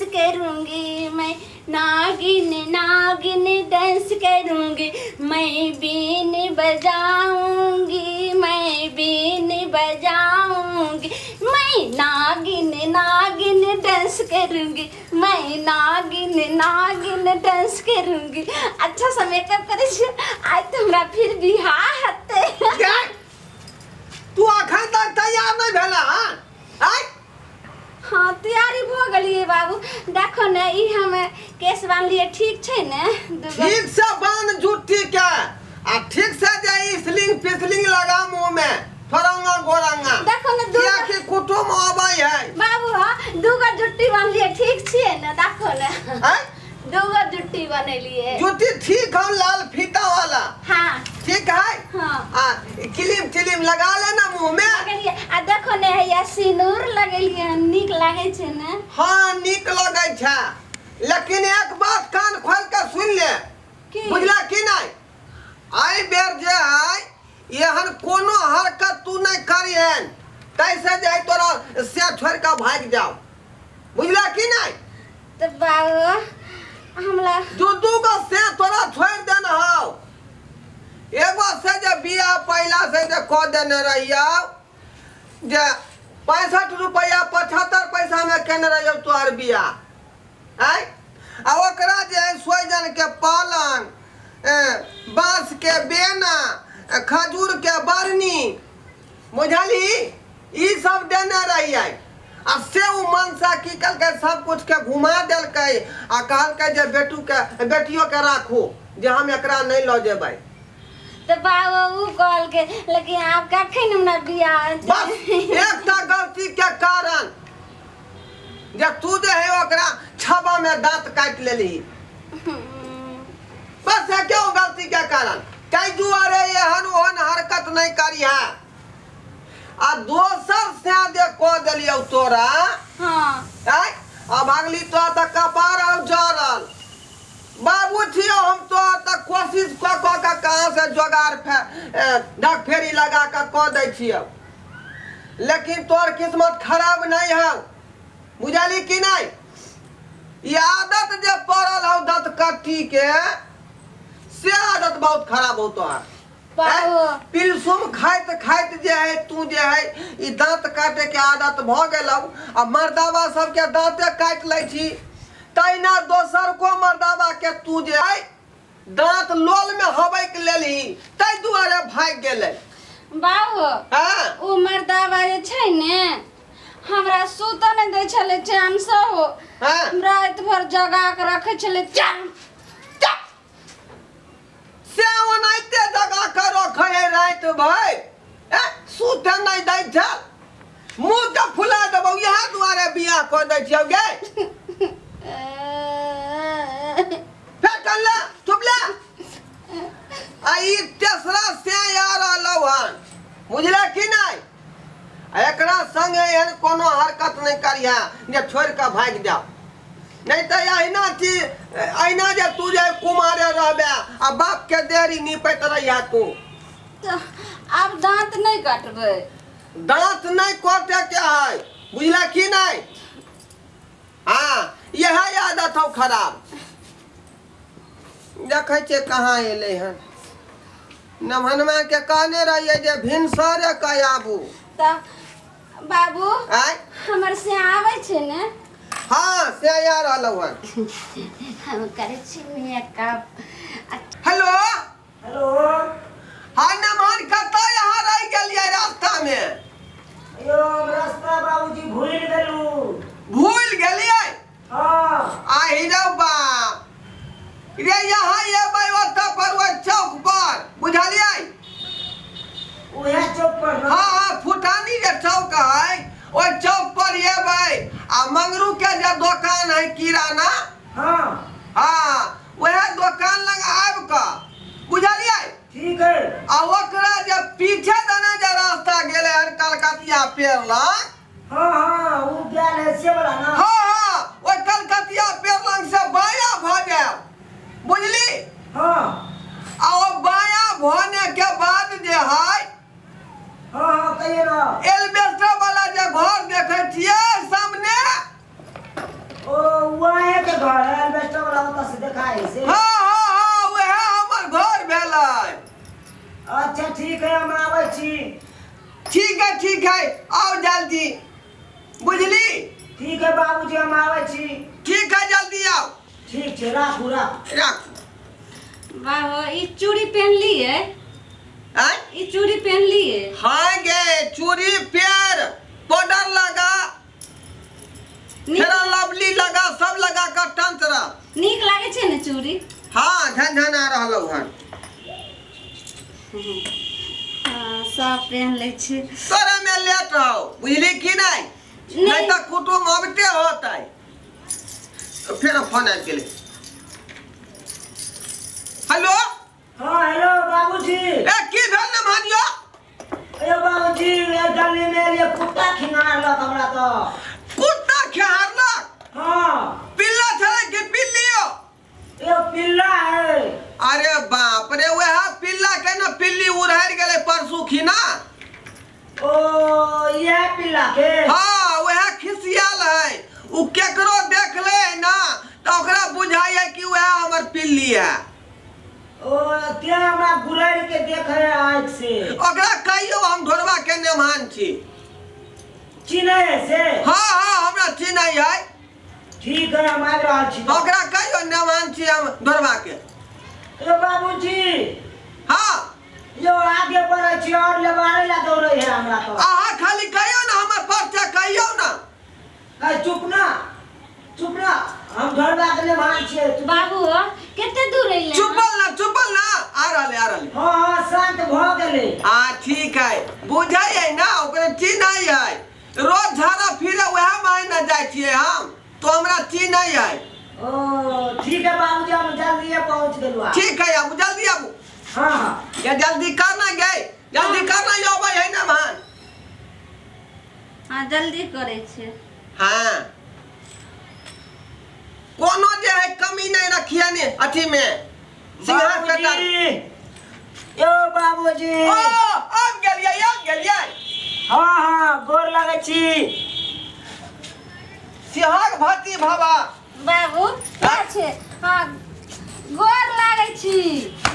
Dance करूंगी, मैं नागिन नागिन डांस करूंगी, मैं बीन बजाऊंगी, मैं बीन बजाऊंगी, मैं नागिन नागिन डांस करूंगी, मैं नागिन नागिन डांस करूंगी। अच्छा से मेकअप करै छी, आइ तऽ हमरा फिर बियाह हेतै। गै, तू अखन तक तैयार नहि भेला हन आय? हाँ, तैयारी भऽ गेलियै बाबू। देखो ने, ई हम केस बान्हलियै, ठीक छै ने? दूगो ठीक से बांध जुट्टी के आ ठीक से जे इसलिंग पिसलिंग लगा मुंह में, थोरंगा गोरंगा। देखो ने, दूगो किया कि कुटुम आबै है। बाबू, हाँ, दूगो जुट्टी बान्हलियै, ठीक छियै ने? देखो ने। आय? दूगो जुट्टी बनेलियै। जुट्टी ठीक हम लाल फीता वाला? हाँ। ठीक है। हाँ। आ क्रीम तिलिम लगा लेना मुंह में। लगेलियै। आ देखो ने, हैया सिनूर लगेलियै हन, नीक लागै छै ने? हाँ, नीक लगै छै, लेकिन एक बात कान खोल के सुन ले। की? बुझला कि नहीं? आई बेर जे है, एहन कोनो हरकत तू नहीं करिहन, तैसे जे है तोरा से छोड़ के भागि जाओ। बुझला कि नहीं? तऽ बाबू, हमरा दू दू गो से तोरा छोड़ देने हौ। एगो से जे बियाह पहिला से जे कऽ देने रहियौ, जे 65 रुपैआ 75 पैसामे केने रहियौ तोहर बियाह, आँय? आ ओकरा जे है सोइजन के पलंग, बाँस के बेना, खजूर के बरनी, बुझलही, ई सब देने रहियै। आ से ओ मनसा की केलकै, सब कुछ के घुमा देलकै आ कहलकै जे बेटू के बेटियो के राखू, जे हम एकरा नहि लऽ जेबै। तऽ बाबू, उ कहलकै, लेकिन आब कखन हमरा बियाह हेतै? बस एकटा गलती के कारण जे तू जे है ओकरा छाबा में दांत काटि लेलही, बस एके गलती के कारण। ताहि दुआरे एहन ओहन हरकत नहि करिहे। आ दोसर से जे कऽ देलियौ तोरा, आँय, आ भागली तो तऽ कपार आउ जरल। बाबू छियौ हम तो, तऽ कोशिश कऽ कऽ के कहाँ से जोगाड़ फे ढक फेरी लगा कऽ कऽ दै छियौ, लेकिन तोहर किस्मत खराब नहीं हौ। बुझली कि नहीं? ई आदत जे पड़ल हौ दतकट्टी के, से आदत बहुत खराब हौ तोहर। बाबू। पिलसुम खाइत खाइत जे है तू जे है ई दांत काटे के आदत भऽ गेलौ, आ मर्दाबा सबके दांते काटि लै छी, तहिना दोसर को मर्दाबा के तू जे है दांत लोल में हबैक लेलही, ताहि दुआरे भागि गेलै। बाबू। हाँ। ओ मर्दाबा जे छै ने, हमरा सुतऽ नहि दै छलै चैनसँ हो। हाँ। राति भर जगा के रखै छलै चैन। से ओनाहिते जगा के रखै है राति भरि, ए सुते नहि दै छै, मुँह के फुला देबौ। इएह दुआरे बियाह कऽ दै छियौ गे। फेर कल्ला चुपला। आ ई तेसरा से आ रहलौ हन, बुझले कि नहि? आ एकरा संगे एहन कोनो हरकत नहि करिहे जे छोड़ि कऽ भागि जाओ, नहीं तऽ अहिना छी, अहिना जे तू जे कुमारे रहबे आ बाप के देरी निपैत रहिया तू। तऽ आब दाँत नहि काटबै। दांत नहीं काटे के है, बुझला कि नहीं? हाँ, यह आदत हो खराब। देखै छियै कहाँ एलै हन। नमहनमा के कहने रहियै जे भिनसरे के आबू। तऽ बाबू, आय? हमर से आबै छै ने? हाँ, से आ रहलहुँ हन। हम करै छी मेकअप। हेलो। हेलो। हाँ नमहन, कतऽ यहाँ रहि गेलियै रास्ता में? यौ, हम रास्ता बाबूजी भूलि गेलहुँ। भूलि गेलियै? हाँ। आ हिरौ बा रे, यहाँ एबै ओतऽ पर ओहि चौक पर, बुझलियै? उएह चौक पर ने? हाँ हाँ, फुटानी जे चौक है, ओहि चौक पर एबै आ मंगरू के जे दोकान है किराना, हाँ, वएह दोकान लग आबि कऽ, बुझलियै? ठीक है। आ ओकरा जे पीछे दने जे रास्ता गेलै हन कलकतिया पेड़ लग। हाँ हाँ, उ गेल है से वाला ना? हाँ हाँ, ओहि कलकतिया पेड़ लग से बायां भऽ जायब, बुझली? हाँ। आ ओ बायां भने के बाद जे है, हाँ हाँ, कहिए ना। एल्बेस्टर वाला जे घर देखै छियै सामने। ओ घर है एल्बेस्टर वाला ओतऽ से देखाइ से? हाँ हाँ हाँ, वएह हमर घर भेलै। अच्छा ठीक है, हम आबै छी। ठीक है ठीक है, आओ जल्दी, बुझली? ठीक है बाबूजी, हम आबै छी। ठीक है, जल्दी आओ। ठीक छै, राखू राखू। राखू। वाह, ई चूड़ी पहनलियै? आँय? ई चूड़ी पहनलियै? हाँ गे, चूड़ी पेर, पाउडर लगा, नीक फेर लवली लगा, सब लगा कर टंच रह। नीक लागै छै ने चूड़ी? हाँ, झनझना रहलौ हन। हाँ, सब पहन लै छी। तोरा में लेट रहो, बुझली कि नहीं? नहीं। नहीं तो कुटुम अबते होतै। फेर फोन आबि गेलै। हेलो। हाँ हेलो बाबूजी। ए, की भेल ने मानियो? ए बाबूजी, ए गली में एलियै, कुत्ता खिंगारलक हमरा तऽ। कुत्ता खेहारलक? हाँ। पिल्ला छलै कि पिल्लियो? ए पिल्ला है। अरे बाप रे, वएह पिल्ला के ने पिल्ली उड़ारि गेलै परसू खिना। ओ इएह पिल्ला के? हाँ, वएह खिसियाल है। उ केकरो देख ले है ना तऽ ओकरा बुझाइ है कि वएह हमर पिल्ली है। ओ ते हमरा गुरैर के देखे है आँख से। ओकरा कहियो हम ढोरबा के नेमान छी। चिन्है है से? हाँ हाँ, हमरा चिन्है है। ठीक है, हम आबि रहल छी। ओकरा कहियो नेमान छी हम ढोरबा के। ए बाबूजी। हाँ। यो आगे बढ़ै छी और लेबारे ला दौड़ै है हमरा तो। अहाँ खाली कहियो ना, हमर पर्चा कहियो ना। ए चुप ना, चुप ना, हम ढोरबा के नेमान छियै। बाबू, कते दूर अइले? चुपल ना, चुपल ना, आ रहले, आ रहले। हाँ हाँ, शांत भऽ गेलै। हाँ ठीक है, बुझै है ना, ओकरा चिन्है है। रोज झाड़ा फिरे वएह माय ना जाइ छियै हम, तो हमरा चिन्है है। ओ ठीक है बाबूजी, हम जल्दिए पहुँच गेलहुँ आब। ठीक है, आबू जल्दी आबू। हाँ हाँ। ये जल्दी करना गे, जल्दी करना, यो अबै है ना भान। हाँ, जल्दी करै छियै। हाँ, कोनो जे है कमी नहीं रखिए ने अथी में सिंघार कटर। बाबूजी, यो बाबूजी। ओ आबि गेलियै, आबि गेलियै। हाँ हाँ, गोर लगै छी। सिहाग भती भवा। बाबू का छै? हाँ, गोर लागै छी।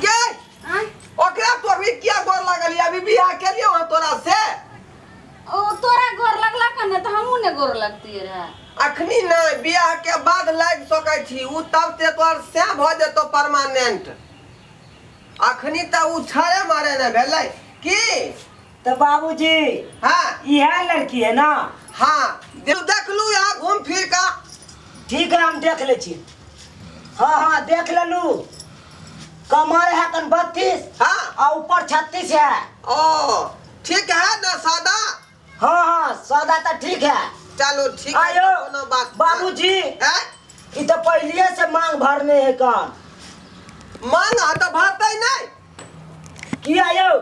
गे आँय? ओकरा तो अभी किया गोर लागल? अभी बियाह केलियो हँ तोरा से? ओ तोरा गोर लगलक ने तऽ हमहूँ ने गोर लगतियै रहे। अखनी नहीं, बियाह के बाद लागि सकै छी उ, तब ते तोहर से भऽ जेतौ परमानेंट। अखनी तऽ उ छड़े मारे ने भेलै की। तऽ बाबूजी, हाँ, इएह लड़की है ना? हाँ, देखलू यहाँ घूम फिर का। ठीक है, हम देख लै छी। हाँ हाँ, देख लेलू। कमर है कन 32। हाँ। आ ऊपर 36 है। ओ ठीक है ना सादा? हाँ हाँ, सौदा तो ठीक है। चलो ठीक है। आयो कोनो बात बाबूजी। हैं? ई तो पहलिए से मांग भरने है कन। मांग है तो भरतै नहीं। किया यौ?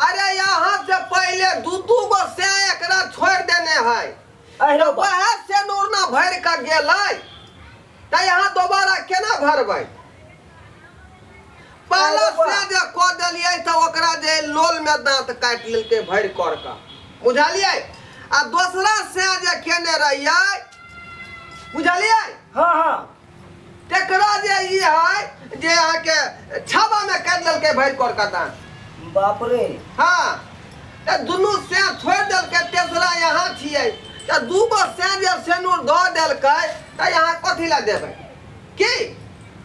अरे यहाँ से पहले दू दू गो से एकरा छोड़ देने है। अहिरो बा। वएह से नूरना भरि कऽ गेलै तऽ यहाँ दोबारा केना भरबै? पहला अरे बा। से जे कऽ देलियै तऽ ओकरा जे लोल में दांत काटि लेलकै भरि कर कऽ, बुझलियै? आ दोसरा से जे केने रहियै, बुझलियै? हाँ हाँ। तेकरा जे ई है जे अहाँके छाबा में काटि लेलकै भरि कर कऽ दांत। बाप रे। हाँ, तऽ दुनू से छोड़ि देलकै, तेसरा यहाँ छियै तऽ दू गो से जे सेनूर दऽ देलकै तऽ यहाँ कथी लए देबै? की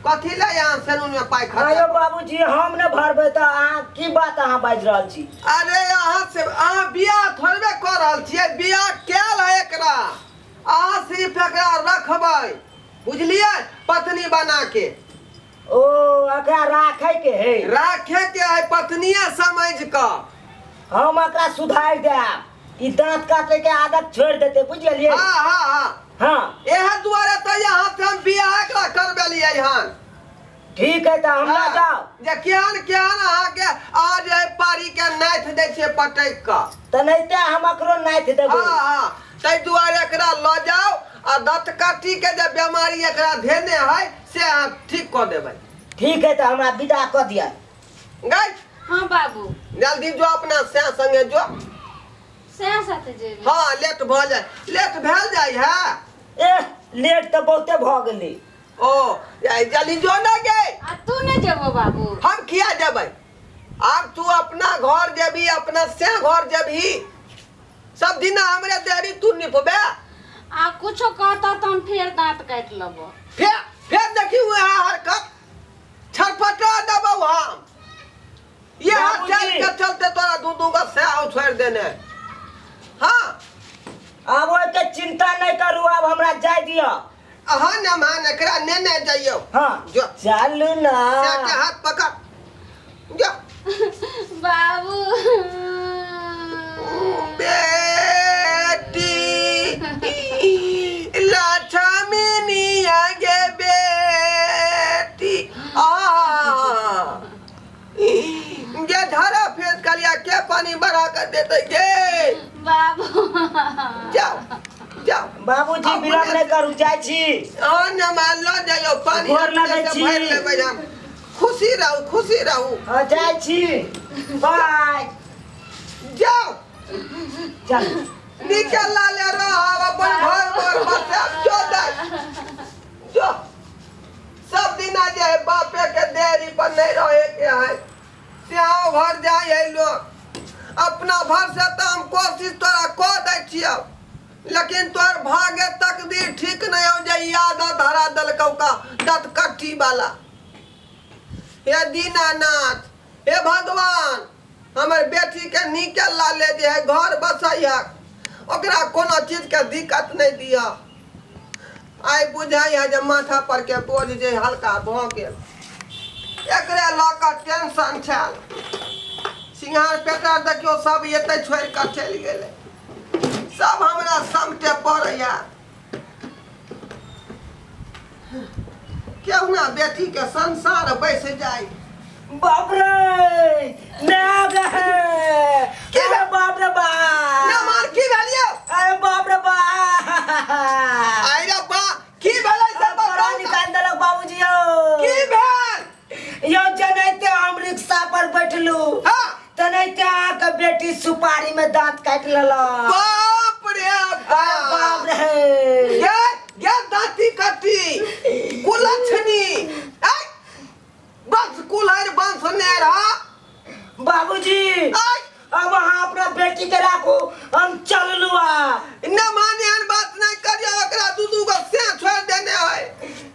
कथी लए यहाँ सेनूर में पाइ खर्चा? आयो बाबूजी, हम ने भरबै तऽ अहाँ की बात अहाँ बाजि रहल छी? अरे अहाँ से अहाँ बियाह थोड़बे कऽ रहल छियै, बियाह कयल है एकरा, अहाँ सिर्फ एकरा रखबै, बुझलियै, पत्नी बना के। ओ एकरा राखै के है? राखे के है, पत्निए समझ कऽ। हम एकरा सुधारि देब, ई दांत काटे के आदत छोड़ि देतै, बुझलियै? हाँ हाँ हाँ। हाँ। एह दुआरे तऽ यहाँ से हम बियाह एकरा करबेलियै हन। ठीक है, तऽ हमरा हाँ, जाओ। जे केहन केहन अहाँके आज एहि पारी के नाथि दै छियै पटकि कऽ। तऽ नहिते हम एकरो नाथि देबै। हाँ हाँ, ताहि दुआरे एकरा लऽ जाउ आ दतकाठी के जे बेमारी एकरा धेने है से अहाँ ठीक कऽ देबै। ठीक है, तऽ हमरा विदा कऽ दिअ। गै। हाँ बाबू। जल्दी जो अपना सैं संगे जो। सैं साथे जेबै? हाँ, लेट भऽ जाय, लेट भेल जाइ है। एह, लेट तऽ बहुते भऽ गेलै। ओ जल्दी जो ना गे। आ तू नहीं जेबो बाबू? हम किया जेबै? आब तू अपना घर जेबही, अपना से घर जेबही। सब दिन हमरे देरी तू निपबे। आ कुछो कहता तो हम फेर दांत काटि लेबो। फेर फेर देखी वह हरकत, छटपटा देबौ हम। ये हाथ चल के चलते तोरा दू दू गो से आउ छोड़ देने। हाँ आब ओहिके चिंता नहीं करू, आब हमरा जाय दिअ। अहाँ न मान, एकरा नेने जइयौ। हाँ जो चलू ना। से के हाथ पकड़ जो। बाबू बेटी लक्ष्मीनिया गे बेटी आ गे धरा फेस कलिया के पानी बढ़ा कर देते गे। बाबू जाओ जाओ। बाबूजी विलम्ब नहीं करू, जाइ छी। हाँ न मान लो जाइयो पानी गोर लगै अपने से छी। भरि लेबै हम। खुशी रहू, खुशी रहू। हाँ जाइ छी, बाय। जाओ। चल निकल ला ले रहा अपन घर पर बस जो दाई जो। सब दिना जे है बापे के देरी पर नहीं रहे के है, से घर जाए है लोग। अपना भर से तो हम कोशिश तोरा कऽ दै छियौ, लेकिन तोर भाग्य तकदीर ठीक नहीं हो जे याद धरा देलकौ का दतकट्टी वाला। हे दीनानाथ, हे भगवान, हमर बेटी के निकल ला ले जे है घर बसैहक, ओकरा कोनो चीज के दिक्कत नहीं दिया। आइ बुझाइ है जे माथा पर के बोझ जे हल्का भऽ गेल, एकरे लऽ कऽ टेंशन छल। सिंघार पेटा देखियौ सब एतै छोड़ि कऽ चलि गेलै, सब हमरा समटे पड़ैया। केहुना बेटी के संसार बैस जाय। बाप रे नाग है। की अरे बाप रे बाप। ना मार की भेल यौ? अरे बाप रे बाप। आइ रे बा की भेलै से अब बताउ प्राण ने। निकाल देलक बाबूजी यौ। की भेल? यौ जनैते हम रिक्शा पर बैठलू। हाँ। तनैते अहाँके बेटी सुपारी में दांत काटि लेलक। बाप रे अरे बाप। बाप रे। गे गे दाँती कट्टी कुलक्षणी ऐ बस कुल्हड़ बंश ने रहा। बाबूजी ऐ अब अहाँ अपना बेटी के राखू, हम चललू आ। न माने एहन बात नहीं करियो, एकरा दू दू गो से छोड़ देने है।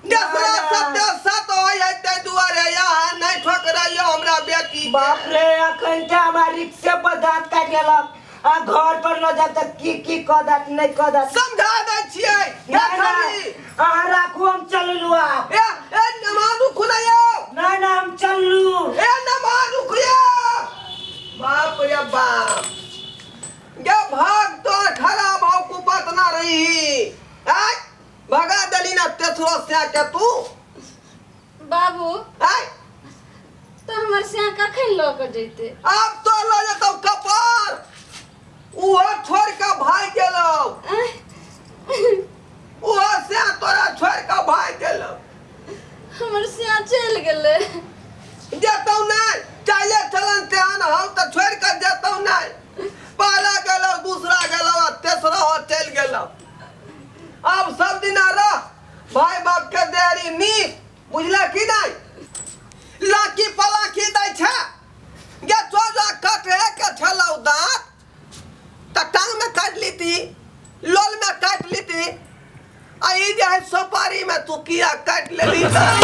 दसरा सत्य सत होय है तै दुआरे यहाँ नहीं ठोकरैयो हमरा बेटी के। बाप रे अखन ते हमरा रिक्शे पर दांत काटि लेलक, आ घर पर न जाब त की की कऽ देत नहीं कऽ देत। समझा दै छियै। नहीं, नहीं, अहाँ राखू, हम चललू आ। ए ए नमाज खुलैयो। नहीं नहीं हम चललू। ए नमाज खुलियो। बाप रे बाप, गे भाग तो खराब हो कुपत ना रही। आय भगा देली ना तेसरो से के तू। बाबू आय तो हमर से कखन लऽ के जैते? अब तो लऽ जेतौ कपार, उहो छोड़ के भाग गेलौ। उहो से तोरा छोड़ के भाग गेलौ। हमर से चलि गेलै। जेतौ नहीं, चाले चलन तेहन हम तो छोड़ के जेतौ नहीं। पहला गेलौ, दूसरा गेलौ आ तेसरा हो चलि गेलौ। अब सब दिना रह भाई बाप के देरी नीक, बुझला कि नहीं? लाकी पलाकी दै छै गे चोजा कट है के छलौ दांत त टांग में काट लीती, लोल में काट लीती, आ ई जे है सोपारी में तू किया काट लेली दांत?